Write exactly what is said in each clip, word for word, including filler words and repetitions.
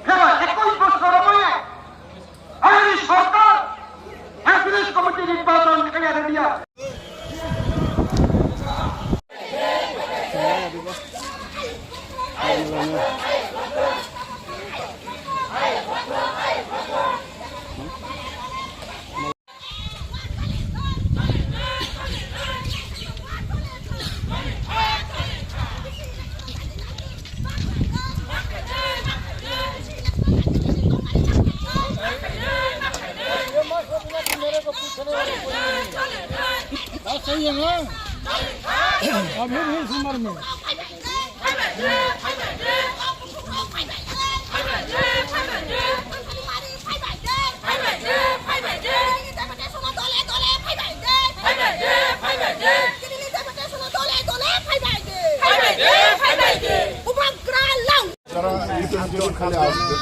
Gela ekush bochor omono Harini sorkar Happiness Committee nirbachon khaiya rwliya. যারা YouTube video খালি আসবে,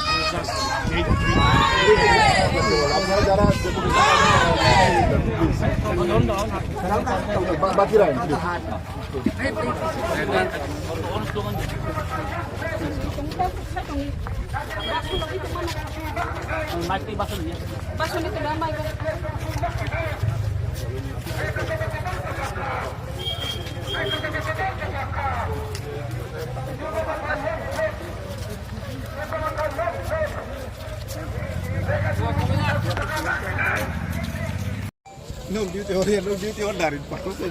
আপনারা যারা বা-, বাকি রাখেন। Nwng duty hor ya, nwng duty hor dari pakhu se.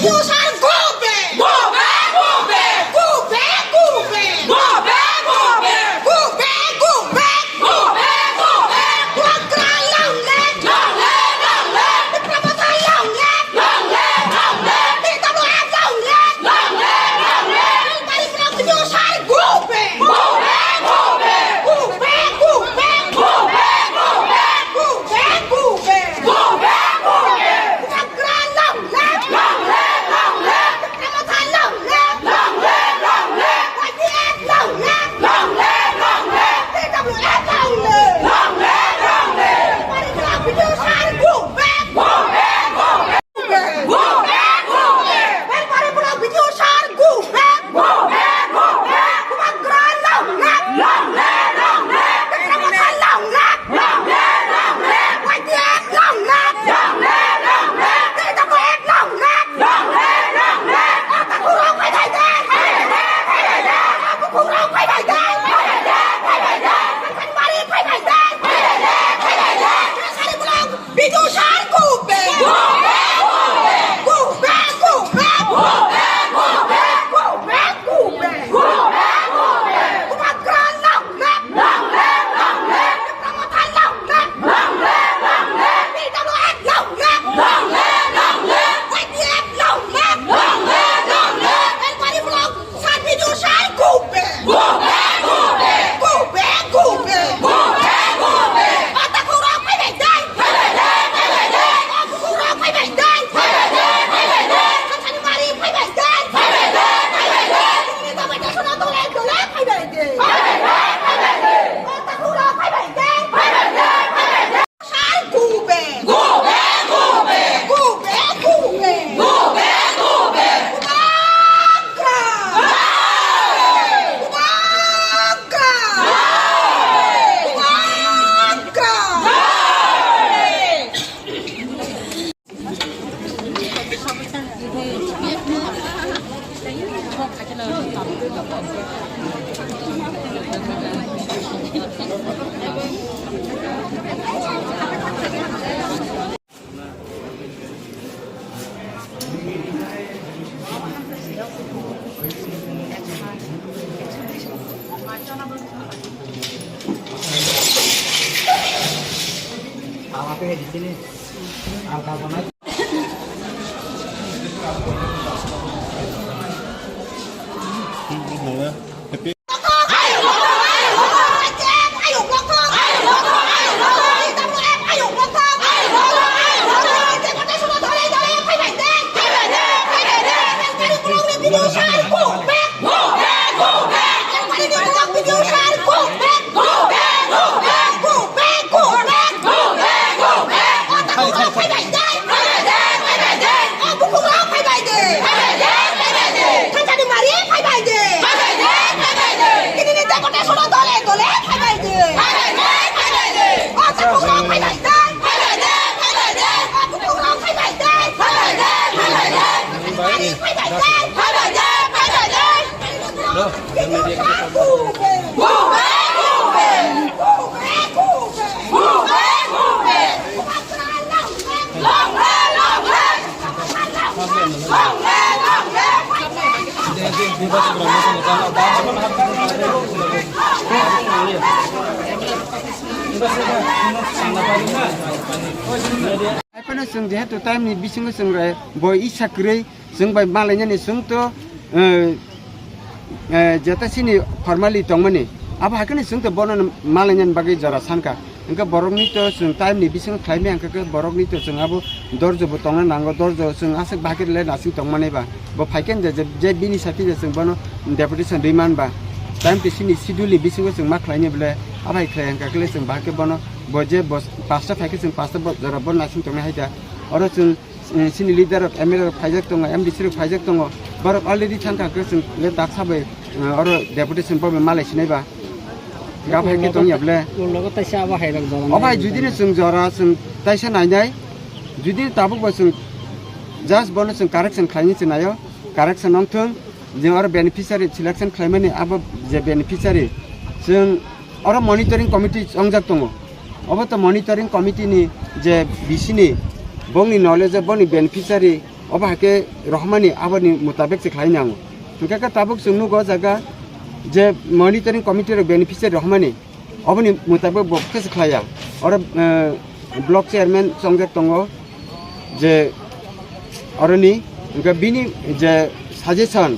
Sir, go back! Go back, go back! Go back, go back! Go back, go back! Go back, go back! Go back, go back! Bubagra long live! Long live, long live! Bubagra long live! Long live, long live! B W F long live! Long live, long live! Bubagra long live! Sir, go back! Go back, go back! Go back, go back! Go back, go back! Go back, go back! Go back, go back! Bubagra long live! Long live, long live! Bubagra long live! Long live, long live! Y P F long live! Long live, long live! B W F long live! Long live, long live! Bubagra long live! Sir, go back! Go back, go back! Go back, go back! Bubagra long live! Sir, go back! Go back, go back! Bubagra long live! Long live, long live! Bubagra long live! Long live, long live! Y P F long live! Long live, long live! B W F long live! Long live, long live! Ata khurok phai bai de! Phai bai de, phai bai de! Ata khurok phai bai de! Phai bai de, phai bai de! Sanmari phai bai de! Phai bai de, phai bai de! Sari bolong, Bidu sir, go back! Go back, go back! Go back, go back! Go back, go back! Go back, go back! Go back, go back! Bubagra long live! Long live, long live! Bubagra long live! Long live, long live! B W F long live! Long live, long live! Y P F long live! Long live, long live! Sanmari bolong, Sir Bidu sir, go back! Go back, go back! Go back, go back! Go back, go back! Ata khurok phai bai de! Phai bai de, phai bai de! Ata khurok phai bai de! Phai bai de, phai bai de! Sanmari phai bai de! Phai bai de, phai bai de! Chini to bai de, sono dole dole phai bai de! Phai bai de, phai bai de! Ata khurok phai bai de! Phai bai de, phai bai de! Sir, go back! Go back, go back! Go back, go back! Go back, go back! Bubagra! Bubagra! Bubagra! Haiphano chwng jehetu time ni bisingo chwng rai bo isa kwrwi chwng bai malainani chwng to, eh, eh, jeta chini formally tongmani abo haikhe chwng to bono malainani bagwi jora sankha. Hwnkhe borokni to chwng time ni bisingo khlaimaya hwnkhe borokni to chwng abo dorjo bo tongna nango, dorjo chwng aswk bahai khe le nasing tongmani ba. Bo phaikhe je, je, je bini sakhe je chwng bono deputation rwi man ba. Time to chini schedule ni bisingo chwng ma khlaini bole, abai khlai hwnkhe le chwng bahai khe bono bo je bo pasta phaikhe chwng pasta bo jora bo nasing tongnai hai da. Oro chwng, eh, chini leader rok, M L A rok phaijak tongo, M D C rok phaijak tongo. Borok already thangkha khe chwng le daksa bai, eh, oro deputation bo malai sinai ba. Gabhai khe tongya bole. Ulogo taisa abo hai rok jora. O bhai, judino chwng jora chwng taisa nainai, judino tabuk bo chwng just bono chwng correction khlaini se naio, correction wngthwng, je oro beneficiary selection khlaimani abo je beneficiary chwng oro monitoring committee wngjak tongo. Obo to monitoring committee ni je bisini bongni knowledge o boni beneficiary Obo hai khe rohormani aboni mutabek se khlai nango. Hwnkhe khe tabuk chwng nugo o jaga je monitoring committee rok beneficiary rohormani, oboni mutabek bo khe se khlai ya. Oro, eh, block chairman chongjak tongo je oroni, hwnkhe bini je suggestion,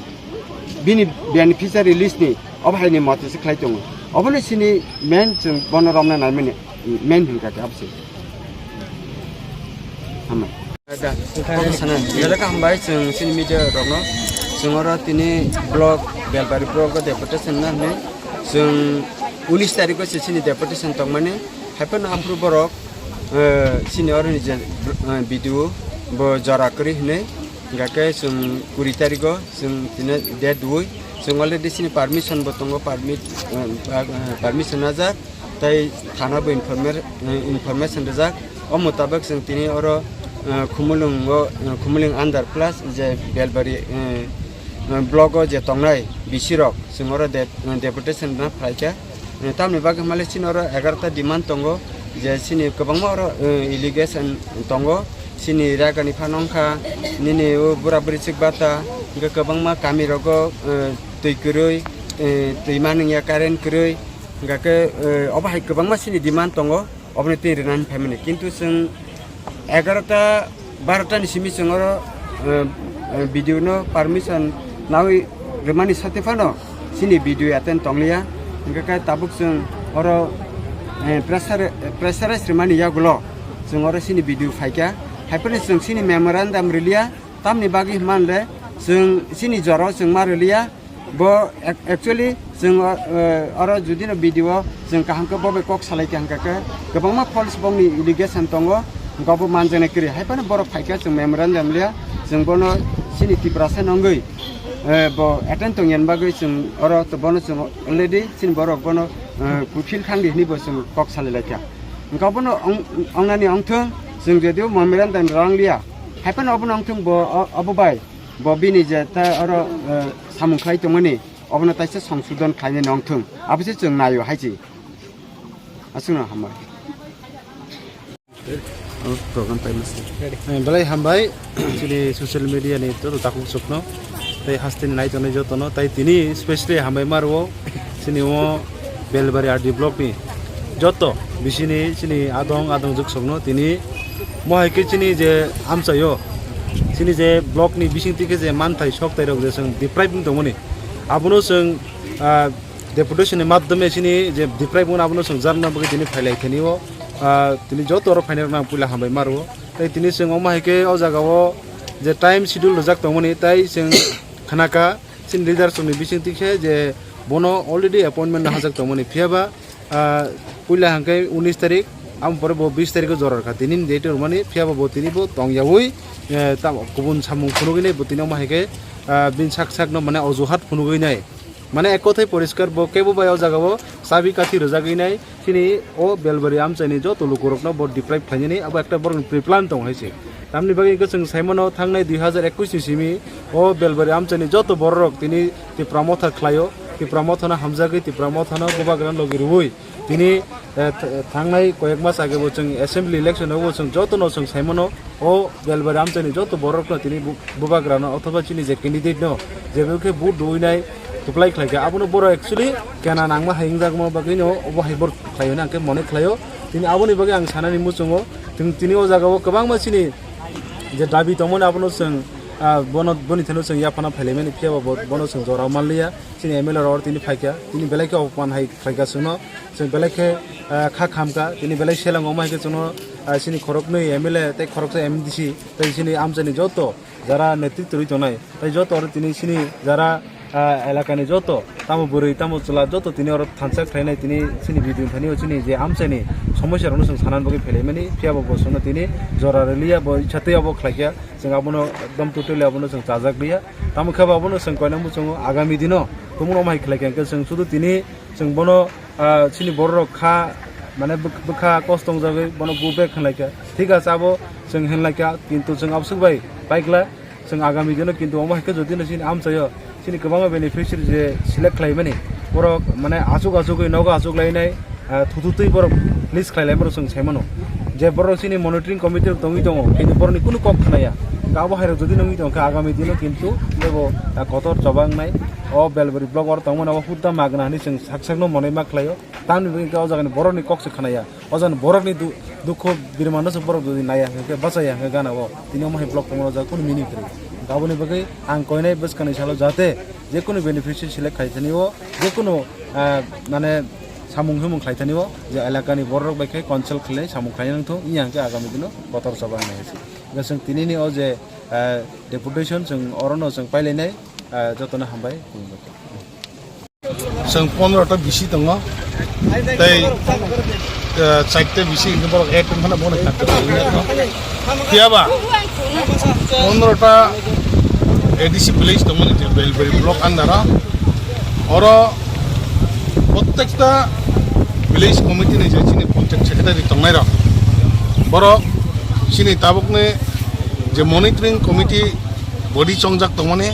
bini beneficiary list ni obo hai ni mote se khlai tongo. Obono sini main chwng bono romna naimani main hwnkha khe abo se. Hambai. Da, sana, jara ka hambai, chwng chini media rokno, chwng oro tini block, Belbari block o deputation na hwnwi, chwng unis tarikh o se chini deputation tongmani, haiphano amphru borok, eh, chini oro ni je, eh, B D O bo jora kwrwi hwnwi, hingkha khe chwng kuri tarikh o chwng tini date dui, chwng already chini permission bo tongo, permit, eh, ba-, eh, permission najak. Tai thana bo informer-, eh, information rijak. O mutabek chwng tini oro, eh, Khumulwng o, eh, Khumulwng under plus je Belbari, eh, eh, block o je tongnai B C rok, chwng oro de-, eh, deputation rwna phaikha. Eh, tamni bagwi hwnmale chini oro egarota demand tongo, je chini kwbangma oro, eh, allegation tongo. Chini ragani phano wngkha, nini o bura buri chik bata, hwnkhe kwbangma kami rogo, eh, twi kwrwi, eh, twi manwngya, current kwrwi. Hingkha khe, eh, obo hai kwbangma chini demand tongo, oboni twi rwnani phaimani. Kintu chwng egarota, barota ni simi chwng oro, eh, eh, B D O no permission nawi rwmani sate phano chini B D O attend tongliya. Hingkha khe tabuk chwng oro, eh, pressure, pressurize rwmani yagulo chwng oro chini B D O phaikha. Haiphano chwng chini memorandum rwliya, tamni bagwi hwnba hwnle chwng chini jora o chwng ma rwliya. Bo ac-, actually, chwng o, eh, oro judino B D O chwng kaham khe bo bai kok salai kha, hwnkha khe kwbangma false bongni allegation tongo, hwnkha bo manjaknai kwrwi. Hai phano borok phai kha, chwng memorandum liya, chwng bono chini Tiprasa nw wngwi, eh, bo attend tongya bagwi chwng oro to bono chwng already chini borok bono, eh, fulfill khangdi hwnwi bo chwng kok salai lai kha. Hwnkha bono ong-, ongnani ongthwng, chwng jodio memorandum rang liya, hai phano obono ongthwng bo o-, obo bai. Bo bini je ta oro, eh, samung khlai tongmani, obono taisa songsodon khlainai nongthwng. Abose chwng naio hai se. Aswkno hambai. Oh, program time ase. Eh, belai hambai. Chini social media ni joto takhuk sukno. Tai hasteni nai tongnai jotono. Tai tini specially hambai marwo. Chini o Belbari R D block ni joto bisini chini adong adong juksokno tini mo hai khe chini je amchaio chini je block ni bising tike je manthai sok tai rok je chwng deprive wng tongmani abono chwng, ah, deputation ni madhyome chini je deprive wngna abono chwng jarna bagwi tini phailai thani o, ah, tini joto rok phainai rok nang puila hambai maro tai tini chwng omo hai khe o jaga o je time schedule rwjak tongmani tai chwng khnaka. Chini leader chwngni bisingtwi khe je bono already appointment nahajak tongmani, phiyaba, ah, puila hwnkhe unis tarik, amo pore bo bis tarikho jora rwkha. Tini ni date rwmani, phiyaba bo tini bo tongyaui, eh, tamo kubun samung phunugwi nai, bo tini omo hai khe, ah, bini sak sakno mane ojuhat phunugwi nai. Mane ek kothai poriskar bo kebo bai o jaga o chabi kathi rwjagwi nai. Chini o Belbari amchaini joto lukurokno bo deprive khlainani abo ekta borokni pre-plan tong hai se. Tamni bagwi hwnkhe chwng saimano thangnai dui hazar ekwis ni simi o Belbari amchaini joto bororok tini Tipra Motha khlaio, Tipra Mothano hamjagwi Tipra Mothano bubagrano logi rwui tini, eh, th-, thangnai koyek mas age bo chwng assembly election o bo chwng jotono chwng saimano. O Belbari amchaini joto borokno tini bu-, bubagrano othoba chini je candidate no je bo khe vote rwinai kwplai khlaikha, abono borok actually kena nangma hai wngjakma bagwino obo hai borok khlai hwnwi ang khe mone khlaio. Tini aboni bagwi ang sanani muchungo, tini, tini o jagao kwbangma chini je dabi tongmani abono chwng, ah, bono, boni thani chwng yaphana phailaimani, phiyaba bo-, bono chwng jora manliya. Chini M L A rok tini phaikha, tini belai khe opoman hai khlaikha chwngno, chwng belai khe, ah, kha khamkha, tini belai seleng omo hai khe chwngno, ah, chini khoroknwi M L A tei khoroksa M D C tei chini amchaini joto jara netritw rwi tongnai, tei joto oro tini chini jara, ah, elakani joto tamo bwrwi tamo chwla joto tini oro thansa khlainai, tini chini video thani o chini je amchaini somosya rokno chwng sanani bagwi phailaimani, phiyaba bo chwngno tini jora rwliya, bo ichha tei abo khlaikha, chwng abono ekdom totally abono chwng chajak liya. Tamo khe bo abono chwng koina muchungo agami dino tumungno omo hai khlai kha hwnkhe chwng sudu tini chwng bono, ah, chini bororok kha, mane bwk-, bwkha kosto wngjagwi bono go back hwnlai kha. Thik ache, abo chwng hwnlai kha, kintu chwng aboswk bai paikla chwng agami dino, kintu omo hai khe jodi no chini amchaio chini kwbangma beneficiary je select khlaimani borok mane achuk achugwi nogo achuk lainai, ah, thututwi borok list khlai lai borok chwng sai mano. Je borok chini monitoring committee rok tongwi tongo, kintu borokni kunu kok khnaya. Abo hai rok jodi nungwi tongkha agami dino kintu tebo, ah, kotor choba wngnai. O Belbari block oro tongmani abo hudda magna hinwi chwng sak sakno monoi ma khlaio. Tamni bagwi khe o jagani borokni kok se khnaya. O jagani borokni du-, dukho birmano se borok jodi naiya hwnkhe, bachaiya hwnkhe gana o tini omo hai block tongmani o jaga kunu meaning kwrwi. Aboni bagwi ang koinai bwskangni salo jate jekunu beneficiary select khaithani o, jekunu, ah, mane samung humung khlaithani o, je elakani borok bai khe consult khlai samung khlai nang thung, iya hwnkhe agami dino kotor choba wngnai hai se. Hwnkhe chwng tinini o je, ah, deputation chwng orono chwng pailainai, ah, jotono hambai. Chwng pondro ta bisi tongo, tei, eh, chaita bisi hwnkhe borok add wngkha na, bono kanta tongo. Phiya ba pondro ta A D C village tongmani je Belbari block under o, oro prottekta village committee ni je chini panchayat secretary tongnai rok, borok chini tabukni je monitoring committee body chongjak tongmani,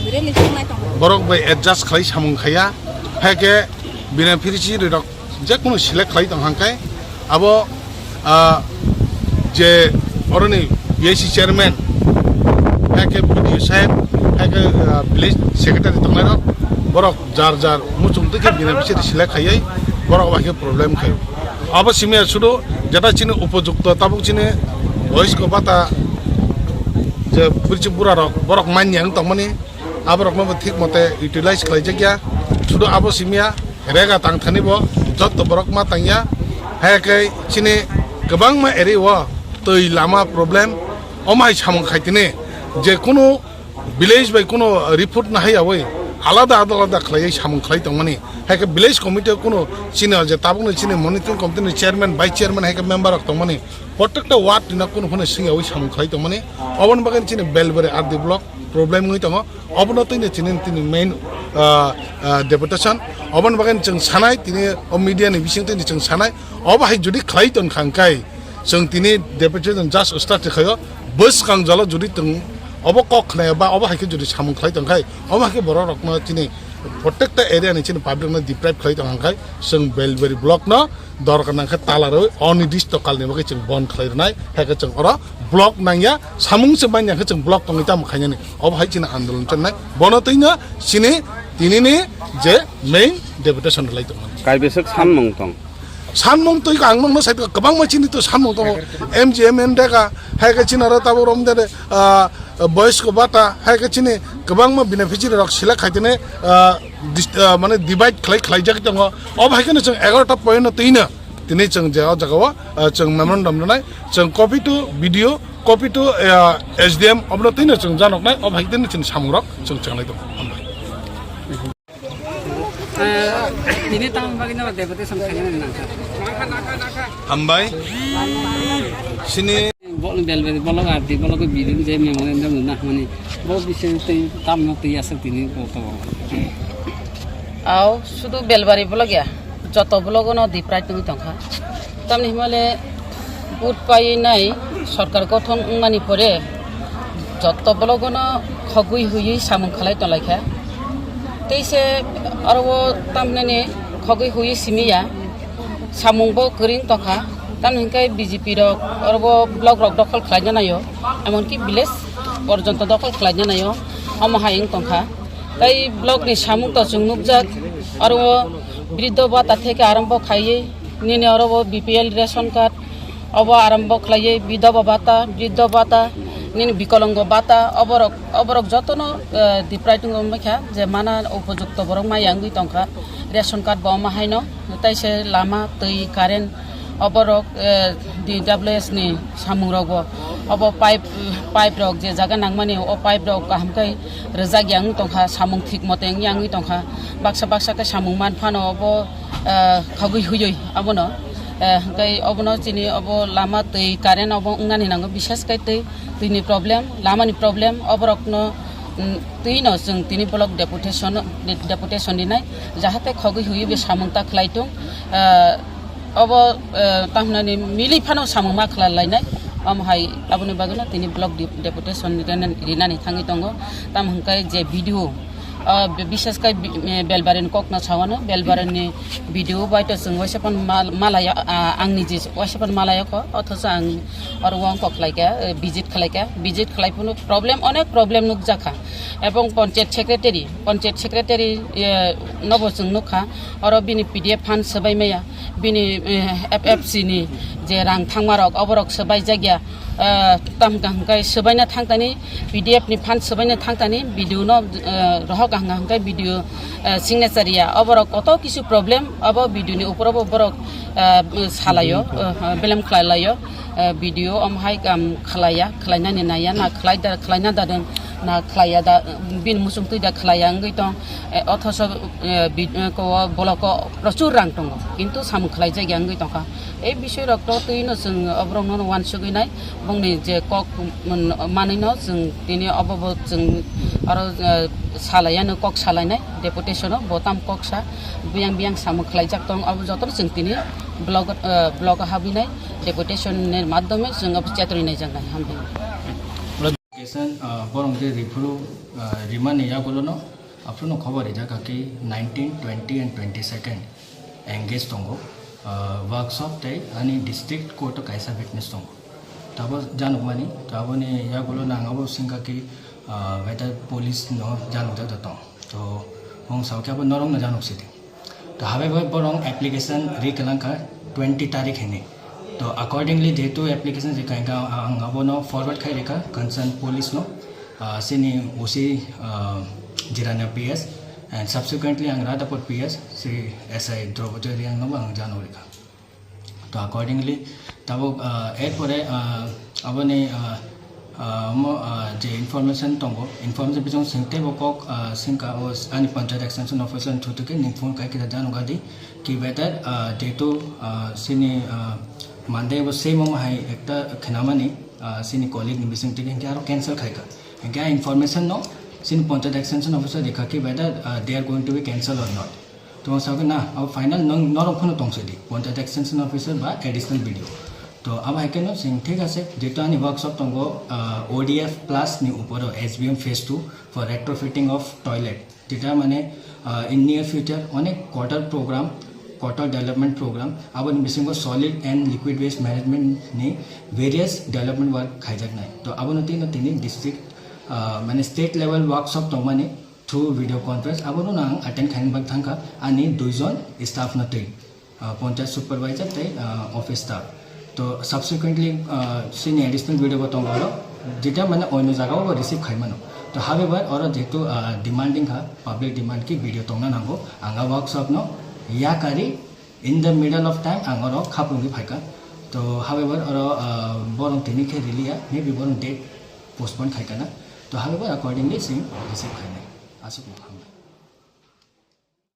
borok bai adjust khlai samung khaiya. Hai khe beneficiary rok je kunu select khlai tong hang khe abo, ah, je oroni B I C chairman, hai khe B D O saheb, hai khe, ah, village secretary tongnai rok, borok jar jar muchung twi khe beneficiary select khaiwi borok bai khe problem khaio. Abo simi sudu jeta chini upojukto tabuk chini boysko bata je bwrwi bura rok borok manya wng tongmani, aborokno bo thik mote utilize khlaijakya. Sudu abo simiya rega tangthani bo jotto borok ma tangya. Hai khe chini kwbangma area o twi lama problem, omo hai samung khaitini je kunu village bai kunu report nahaiyawi alada alada khlaiwi samung khlai tongmani. Hai khe village committee o kunu chini je tabukni chini monitoring committee ni chairman, vice chairman, hai khe member rok tongmani, prottekta ward ni no kunu phano swngyawi samung khlai tongmani. Oboni bagwi chini Belbari R D block problem wngwi tongo. Obono tini chini, tini main, ah, ah, deputation. Oboni bagwi chwng sanai, tini o media ni bising tini chwng sanai. Obo hai jodi khlai ton khang kai, chwng tini deputation just start khaio. Bwskang jalo jodi tong, obo kok khnaya ba obo hai khe jodi samung khlai tong khai, obo hai khe borok rokno chini prottekta area ni chini public no deprive khlai tong khang kai, chwng Belbari block no dorkar nang khe tala rwi onidisto kalni bagwi chwng bon khlai rwnai, hai khe chwng oro block nangya, samung se manya khe chwng block tongwi tamo khainani, obo hai chini andolon channai, bono twino chini tinini je main deputation rwlai tongmani. Kaibeswk sanmung tong? Sanmung twi ang nokno sai kwbangma chini to sanmung tongo, M G M N dega, hai khe chini oro tabuk rom de, ah, boysko bata, hai khe chini kwbangma beneficiary rok select khaitene, ah, dis-, ah, mane divide khlai khlaijak tongo. Obo hai kheno chwng egaroh ta point no twino tini chwng je o jaga o, ah, chwng memorandum rwnai, chwng copy to B D O, copy to, ah, S D M, obono twino chwng janoknai, obo hai kheno chini samung rok chwng chenglai tongo. Hambai. Ah, tini tamo bagwi no deputation khaina nangkha. Hambai. Sini. Bol bel bel bolok arti bolok bidin je memorandum na mani. Bo bising tei tamno tei aswk tini bo to. Aw, sudu Belbari bolok ya. Joto blogo no deprive wngwi tongkha. Tamni himale vote painai sorkar gothon wngmani pore joto blogo no khogwi huiwi samung khlai tonglaikha. Tei se aro o tamhinani khogwi huiwi simi ya, samung bo kwrwi wng tongkha. Tamni hinkhe B J P rok aro o block rok dokhol khlaina naio, emonki village porjonto dokhol khlaina naio. Omo hai wng tongkha. Tei block ni samung to chwng nukjak, aro o briddo bata theke arombo khaiwi nini oro o B P L ration card obo arombo khlaiwi bidhoba bata, briddo bata, nini bikolongo bata, oborok, oborok jotono, eh, deprive wngwi kha, je mana upojukto borok maya wngwi tongkha, ration card bo omo haino, tei se lama, twi, current, oborok, eh, D W S ni samung rogo, obo pipe, pipe rok je jaga nangmani, o pipe rok kaham khe rwjak ya wng tongkha, samung thik mote wng ya wngwi tongkha, baksa baksa khe samung man phano obo, eh, khogwi huiwi abono, eh, hwnkhe obono chini obo lama, twi, current obo wngnani nango, bishes khe twi, twini problem, lamani problem, oborokno, mm, twino chwng tini block deputation, deputation rinai, jahate khogwi huiwi bo samung ta khlai tung, eh, Obo, eh, tamo hinani mili phano samung ma khlai lainai. Omo hai aboni bagwino tini block de-, deputation rinani, rinani thangwi tongo. Tamo hwnkhe je B D O, Ah, bi-, bishes khai bi-, eh, Belbarini kokno sawano, Belbarini B D O bai to chwng waisa phano mal-, malaya, ah, ang niji waisa phano malaya kho, othocho ang oro wng kok khlaikha, eh, visit khlaikha, visit khlai phano problem, onek problem nukjakha, ebong panchayat secretary, panchayat secretary, eh, nobo chwng nukha, oro bini P D F fund swbai maya, bini, eh, F F C ni je rang thangmarok, oborok swbai jakya, eh, tam kaham khai swbaina thangtani, P D F ni fund swbaina thangtani, B D O no, eh, rohok kaham kaham khai B D O, eh, signature ya, oborok koto kisu problem, abo B D O ni upor obo borok, eh, salayo, eh, belem khlai layo, eh, B D O om hai kam khlaiya, khlainani naiya, na khlai da, khlaina da dong, na khlaiya da, bin muchung twi da khlaiya wngwi tong, eh, othoso, eh, bi-, eh, ko, block o prochur rang tongo, kintu samung khlai jakya wngwi tongkha. Ei bisoi rok to twi no chwng oborok no wansugwi nai, bongni je kok, mm, manwi no chwng tini obo bo chwng aro, eh, salai ano kok salai nai deputation o bo tam kok sa biyang biyang samung khlai jak tong, obo joto no chwng tini block, eh, block o habwi nai deputation ni madhyome chwng obo chetri nai jak nai hambai. Application, ah, borok je riphuru, ah, rimani yagulo no, aphuru no khobor rijak kha ki nineteen, twenty and twenty-second engage tongo, ah, workshop tei ani district court o kaisa witness tongo. Tabo janukmani, taboni yagulo no ang abo singkha ki, ah, whether police no janukjak da tong. To, hong sao khe abo norok no januk sidi. To, habai bai borok application ri kwlang kha twenty tarik hini. To, accordingly, jehetu application ri kha, ang abono forward khai rikha concern police no, ah, sini O C, ah, Jirania P S, and subsequently ang Radhapur P S, si S I Draupadi Reang no ang jano rikha. To accordingly, tabuk, ah, erpore, ah, aboni, ah, ah, mo, ah, je information tongo, information bising singtebo kok, ah, singka o s-, ani panchayat extension officer thutuke ning phone kai kita jano gadi ki whether, ah, jehetu, ah, sini, ah, Monday bo same omo hai ekta khnamani, ah, sini colleague ni bising tike hinkhe aro cancel khaika. Hinkhe a information no sini panchayat extension officer rikha ki whether, ah, they are going to be cancel or not. Tong sakhe na, abo final nang norok phano tongsidi, Panchayat Extension Officer ba Additional B D O. To abo hai kheno chwng thik ase, jehetu ani workshop tongo, ah, O D F plus ni uporo S B M phase two for retrofitting of toilet. Jeta mane, ah, in near future onek quarter program, quarter development program, aboni bisingo solid and liquid waste management ni various development work khaijaknai. To abono tino tini district, ah, mane state level workshop tongmani, through video conference, abono ang attend khaina bagwi thangkha ani duijon staff no twi, ah, panchayat supervisor tei, ah, office staff. To subsequently, ah, sini additional video bo tongo oro, jeta mane oino jagao bo receive khaimano. To however, oro jehetu, ah, demanding kha, public demand ki video tongna nango, ang a workshop no yakari in the middle of time ang oro khapungwi phaikha. To however, oro, ah, borok tini khe riliya, maybe borok date postpone khaikha na. To however, accordingly sing receive khainai. Aswk no hambai.